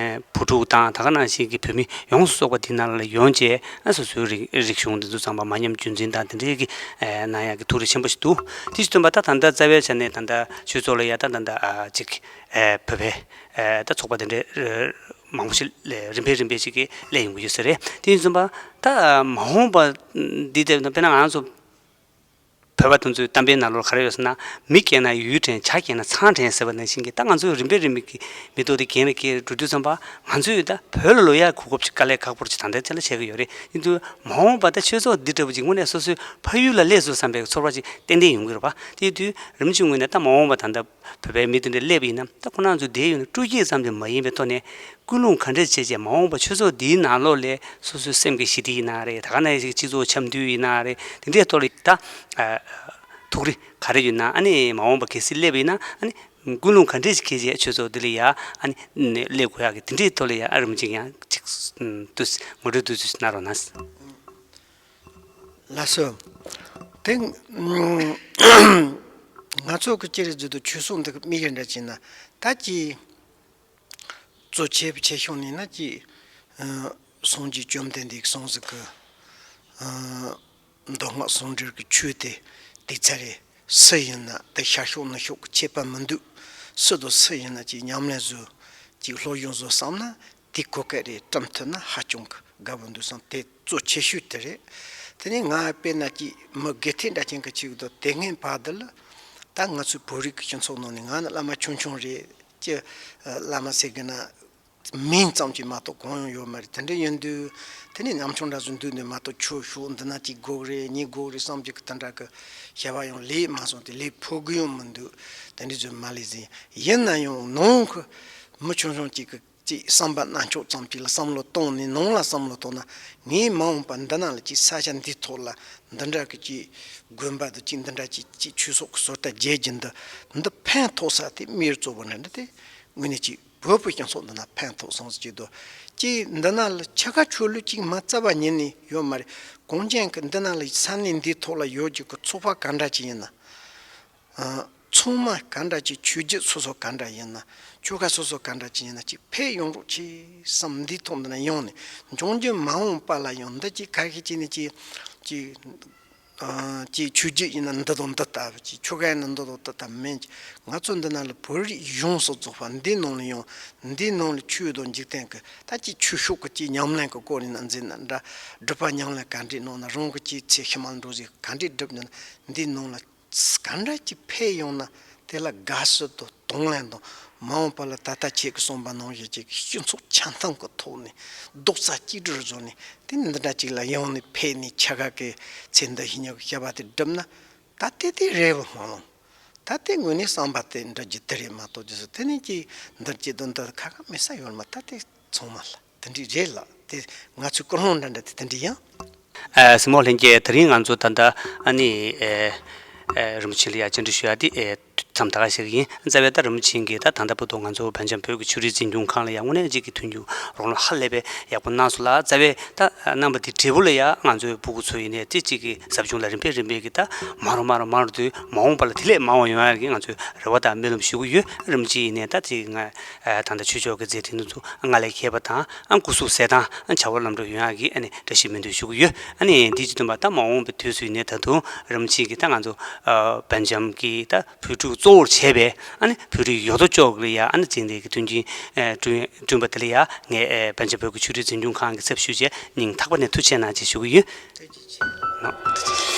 བུ་ཕྲུག་དང་ད་ག་ནང་བཞིན་གྱི་བོད་མི་ཡོངས་སུ་རྫོགས་པ་འདི་ནང་ལ་ཡོང་བྱས། སོ་སོའི་རིག་རིག་གཞུང་འདི་ཚོ་ཚང་མ་མ་ཉམས་རྒྱུན་འཛིན་དང་དེ་འདྲའི་གི་གནང་ཡག་གི་ཐུགས་རེ་ཆེན་པོ་ཞིག་འདུག། དེ་བཞིན་དུ་ད་ད་ལྟ་རྩ་བའི་ཆ་ནས་ད་ལྟ་ཆོས་ཚོགས་ལ་ཡ་ད་ད་ལྟ་ཅིག་བོད་པའི་ད་ཚོགས་པ་དེ་འདྲའི་མང་པོ་ཞིག་རིམ་པས་རིམ་པས་ཞིག་གི་སླེབས་ཡོང་གི་ཡོད་ས་རེད། དེ་ཡིན་ཙང་ད་མ་འོངས་པ་འདི་དེ་དཔེར་ན་ང་ཚོ་བོད་པ་དེ་ཚོའི་གཏམ་དཔེའི་ནང་ལོགས་ག་རེ་ཡོད་ཟེར་ན། མི་སྐྱེས་ན་ཡུལ་དྲན། བྱ་སྐྱེས་ན་ཚང་དྲན་ཟེར་བ་ནང་བཞིན་གྱི། ད་ང་ཚོས་རིམ་པས་རིམ་པས་ཀྱི་མི་ཐོག་དེ་རྒན་ལ་སྐྱེས་འགྲོ་དུས་ཙམ་པ། ང་ཚོས་ད་བོད་ལ་ལོག་ཡག་གོ་སྐབས་ཅིག་དཀའ་ལས་ཁག་པོ་ཅིག་ད་ལྟའི་ཆ་ལ་བྱེད་ཀྱི་ཡོད་རེད། ཡིན་དུས་མ་འོངས་པ་ད་ཆོས་ཚོགས་འདི་འདྲ་བོ་ཅིག་དངོས་གནས་སོ་སོའི་ཕ་ཡུལ་ལ་སླེབས་སོང་བསམ་པའི་ཚོར་བ་ཅིག་ཏན་ཏན་ཡོང་གི་རེད་པ། དེ་ཡིན་དུས་རིན་པོ་ཆེའི་ངོས་ནས་ད་མ་འོངས་པ་ད་ལྟ་བོད་པའི་མི་དེ་འདྲ་སླེབས་པ་ཡིན་ན། ད་ཁོ་རང་ཚོ་བསྡད་ཡོད་ན་སྤྲོ་སྐྱིད་ཙམ་དུ་མ་ཡིན་པའི་ཐོག་ནས། ཀུན་སློང་ག་འདྲ་བྱས་བྱས་མ་འོངས་པ་ཆོས་ཚོགས་འདིའི་ནང་ལོགས་ལ་སོ་སོའི་སེམས་ཀྱི་ཞི་བདེ་ཡིན་ན་རེད། ད་ག་ནང་བཞིན་སྤྱི་ཚོགས་འཆམ་མཐུན་ཡིན་ན་རེད། དེ་འདྲའི་ཐོག་ལ་ད་ཐུགས་རེ་ག་རེ་ཡོད་ན། ཨ་ནི་མ་འོངས་པ་གལ་སྲིད་སླེབས་པ་ཡིན་ན། ཨ་ནི་ཀུན་སློང་ག་འདྲ་ཞིག་གིས་བྱས་ཆོས་ཚོགས་འདི་ལ་ཡ་ཨ་ནི་སླེབས་དགོས་ཡག་གི་དེ་འདྲའི་ཐོག་ལ་ཡ་ཨ་རིམ་གཅིག་ཡང་གཅིག་ངོ་སྤྲོད་བསྡུས་ཚུལ་གནང་རོགས་གནང་། ལགས་སོ། དེ་ང་ཚོ་གི་ཅི་རེད་ཟེར་དུས་ཆོས་ཚོགས་འདི་གི་དམིགས་ཡུལ་འདྲ་བྱས་ན། ད་ཅི་གཙོ་ཆེ་བའི་ཆེ་ཤོས་ནི་ན་ཅི། སངས་རྒྱས་བཅོམ་ལྡན་འདས་ཀྱི་གསུང་ཟིག་གི། མདོ་སྔགས་ཟུང་འབྲེལ་གྱི་ཆོས་དེ་དེ་ཚ་རེད། སུ་ཡིན་ན་དེ་ཤར་ཕྱོགས་ནུབ་ཕྱོགས་ཀྱི་ཁྱད་པར་མི་འདུག། སུ་དང་སུ་ཡིན་ན་ཅིག་ཉམས་ལེན་བཟོ། ཅིག་སློབ་སྦྱོང་བཟོ་བསམ་ན་དེ་གོ་སྐབས་རེ་བཀྲམ་ཐུབ་ན་ཧ་ཅང་གི་དགའ་པོ་འདུག་བསམ། དེ་གཙོ་ཆེ་ཤོས་དེ་རེད། དེ་ནས་ང་དཔེར་ན་ཅིག་མི་སྒེར་ཐོན་འདྲ་ཅན་གྱི་ཆེད་དུ་དེ་སྔོན་བར་དུ་ལ། ད་ང་ཚོའི་བོད་རིགས་ཀྱི་སྤྱི་ཚོགས་ནང་ནས་ང་ནི་བླ་མ་ཆུང་ཆུང་རེད། ཅི་བླ་མ་ཟེར་གི་ན། མིང་ཙམ་གྱིས་མ་གཏོགས་གང་ཡང་ཡོད་མ་རེད། དེ་འདྲ་ཡིན་དུས་དེ་ནས་ཉམ་ཆུང་འདྲ་ཚོ་འདུག་ནས་མ་གཏོགས་ཆོས་ཕྱོགས་འདི་ན་གཅིག་དགོས་རེད་གཉིས་དགོས་རེད་བསམ་གྱི་གི་དེ་འདྲ་གི་བྱ་བ་ཡང་ལས་མ་སོང་སྟེ། ལས་ཕོད་གི་ཡང་མི་འདུག། དེ་འདྲ་ཚོ་མ་ལས་ཟིན། ཡིན་ན་ཡང་ནང་གི་མི་ཆུང་ཆུང་གཅིག་གི་ཅིག་བསམ་པ་རྣམ་ཅོག་ཙམ་གཅིག་ལ་བསམ་བློ་གཏོང་ནས། ནང་ལ་བསམ་བློ་གཏོང་ན། ངས་མ་འོངས་པ་འདི་ན་ལ་ཅིག་ས་ཆ་འདི་ཐོག་ལ་འདི་འདྲ་གི་ཅིག་དགོན་པ་དང་ཅིག་འདི་འདྲ་ཅིག་ཅིག་ཆོས་ཚོགས་ཀྱི་བཟོ་ལྟ་བརྗེ་རྒྱུ་འདི་འདི་ཕན་ཐོགས་ས་དེ་མིར་གཙོ་བོ་འདྲ་འདི་དེ་དངོས་གནས་ཅིག་བོད་པའི་སྤྱི་ཚོགས་འདི་ན་ཕན་ཐོགས་སོང་ཟེར་གྱི་འདུག། ཅིག་འདི་ན་ལ་ཆ་ག་ཆོས་ལུགས་ཅིག་མ་རྩ་བ་ཉིད་ནས་ཡོད་མ་རེད། གངས་ཅན་གྱི་འདི་ན་ལ་ས་གནས་འདིའི་ཐོག་ལ་ཡོད་ཀྱི་གི་ཚོགས་པ་ག་འདྲ་ཅིག་ཡིན་ན། ཚང་མ་ག་འདྲ་ཅིག་ཆོས་བརྒྱུད་སོ་སོ་ག་འདྲ་ཡིན་ན། ཆོལ་ཁ་སོ་སོ་ག་འདྲ་ཅིག་ཡིན་ན་ཅིག་ཕན་ཡོང་རོགས་གྱིས་བསམ། འདིའི་ཐོག་འདི་ན་ཡོང་ནས་འབྱུང་འགྱུར་མ་འོངས་པ་ལ་ཡང་འདི་ཅིག་ག་གི་ཅིག་ནས་ཅིག་ཅིག་ཅིག་ཆོས་བརྒྱུད་ཡིན་ན་འདི་དང་འདི་ལྟ་བུ། ཅིག་ཆོལ་ཁ་ཡིན་ན་འདི་དང་འདི་ལྟ་བུ་མིན། ཅིག་ང་ཚོ་འདི་ན་ལ་བོད་རིགས་ཡོངས་སུ་རྫོགས་པ་འདིའི་ནང་ལ་ཡང་འདིའི་ནང་ལ་ཆོས་དང་འཇིག་རྟེན་གྱི་ད་ཅིག་ཆོས་ཕྱོགས་ཀྱི་ཅིག་ཉམས་ལེན་གྱི་སྐོར་ཡིན་ན་འཛིན་ན་འདྲ། སྒྲུབ་པ་ཉམས་ལེན་ག་འདྲས་གནང་ན། རང་གི་ཅིག་ཚེ་ཕྱི་མ་ལ་འགྲོ་ཟིག་ག་འདྲས་སྒྲུབ་ན། འདིའི་ནང་ལ་ག་འདྲ་ཅིག་ཕན་ཡོང་ན་དེ་ལ་དགའ་བསུ་དང་གདོང་ལེན་དང་། མ་འོངས་པ་ལ་ད་ལྟ་ཁྱེད་ཀྱིས་གསུངས་པ་ནང་བཞིན་ཅིག་སྤྱི་ཚོགས་འཆམ་མཐུན་གྱི་ཐོག་ནས་རྡོག་རྩ་གཅིག་སྒྲིལ་བཟོ་ནས། དེ་འདི་འདྲ་ཅིག་ལ་ཡོང་ནས་ཕེབས་ནས་ཆ་ག་གི་ཚེ་འདི་ཕྱི་མ་གི་བྱ་བ་དེ་སྒྲུབ་ན་ད་དེ་དེ་རེད་བ་མ་ལོང་། ད་དེ་དངོས་གནས་བསམ་པ་དེ་འདྲ་ཅིག་དེ་རེད་མ་གཏོགས། རྗེས་སུ་དེ་ནས་ཅིག་འདིར་ཅིག་དོན་དག་ཁ་ཁ་མེད་ས་ཡོད་མ། ད་དེ་ཚང་མ་ལ་དེ་འདྲ་རེད་ལ། དེ་ང་ཚོའི་ཀུན་སློང་འདྲ་འདྲ་དེ་དེ་འདྲ་ཡིན། ཨ་སྲིང་མོ་ལྷན་རྒྱས། དེ་རིང་ང་ཚོ་ད་ལྟ་ཨ་ནི་ཨེ་ཨེ་རིན་པོ་ཆེ་ལ་ཡ་བཅར་འདྲི་ཞུ་ཡ་དེ། ཨེ་ད་ བསམ་ད་ག་ཞིག་ཡིན། རྩ་བའི་ད་རིན་པོ་ཆེ་གིས་ད་ད་ལྟ་བར་དུ་ང་ཚོ་བན་ཅམ་བོད་ཀྱི་ཆོས་རིག་འཛིན་སྐྱོང་ཁང་ལ་ཡང་དངོས་གནས་གཅིག་གི་མཐུན་འགྱུར་རོགས་རམ་ཧ་ལས་པའི་ཡག་པོ་གནང་སོང་ལ། རྩ་བའི་ད་རྣམ་པ་དེ་འབྲས་བུ་ལ་ཡང་ང་ཚོའི་ཕྲུ་གུ་ཚོ་ཡིན་ནའི་དེ་གཅིག་གི་ཟབ་སྦྱོང་ལ་རིམ་པས་རིམ་པས་ཀྱི་ད་མང་རུ་མང་རུ་མང་རུ་དུས་མ་འོངས་པ་ལ་དེ་ལས་མང་བ་ཡོང་ཡག་གི་ང་ཚོས་རེ་བ་དང་སྨོན་ལམ་ཞུ་གི་ཡོད། རིན་པོ་ཆེ་ཡིན་ནའི་ད་དེ་ང་ད་ལྟ་ཆོས་ཕྱོགས་ཀྱི་མཛད་འཕྲིན་དེ་ཚོ་སྔར་ལས་མཁས་པ་དང་སྐུ་གཟུགས་གསལ་ཐང་བྱ་བ་ལམ་འགྲོ་ཡོང་ཡག་གི་ཨ་ནི་བཀྲ་ཤིས་སྨོན་འདུན་ཞུ་གི་ཡོད། ཨ་ནི་འདི་གཅིག་བསྟུན་པ་ད་མ་འོངས་པའི་དུས་སུ་ཡིན་ནའི་ད་དུང་རིན་པོ་ཆེ་གིས་ད་ང་ཚོ་བན་ཅམ་གྱི་ད་བོད་ཕྲུག་གཙོ་བོར་བྱས་པའི་ཨ་ནི་བོད་རིགས་ཡོད་དོ་ཅོག་ལ་ཡ་ཨ་ནི་ཅིག་འདི་གི་མཐུན་རྐྱེན་བསྐྲུན་བསྐྲུན་པ་དེ་ལ་ཡ་ངས་བན་ཅམ་བོད་ཀྱི་ཆོས་རིག་འཛིན་སྐྱོང་ཁང་གི་ཚབ་ཞུས་བྱས་སྙིང་ཐག་པ་ནས་ཐུགས་རྗེ་གནང་ཅེས་ཞུ་གི་ཡོད། ཐུགས་རྗེ་ཆེ།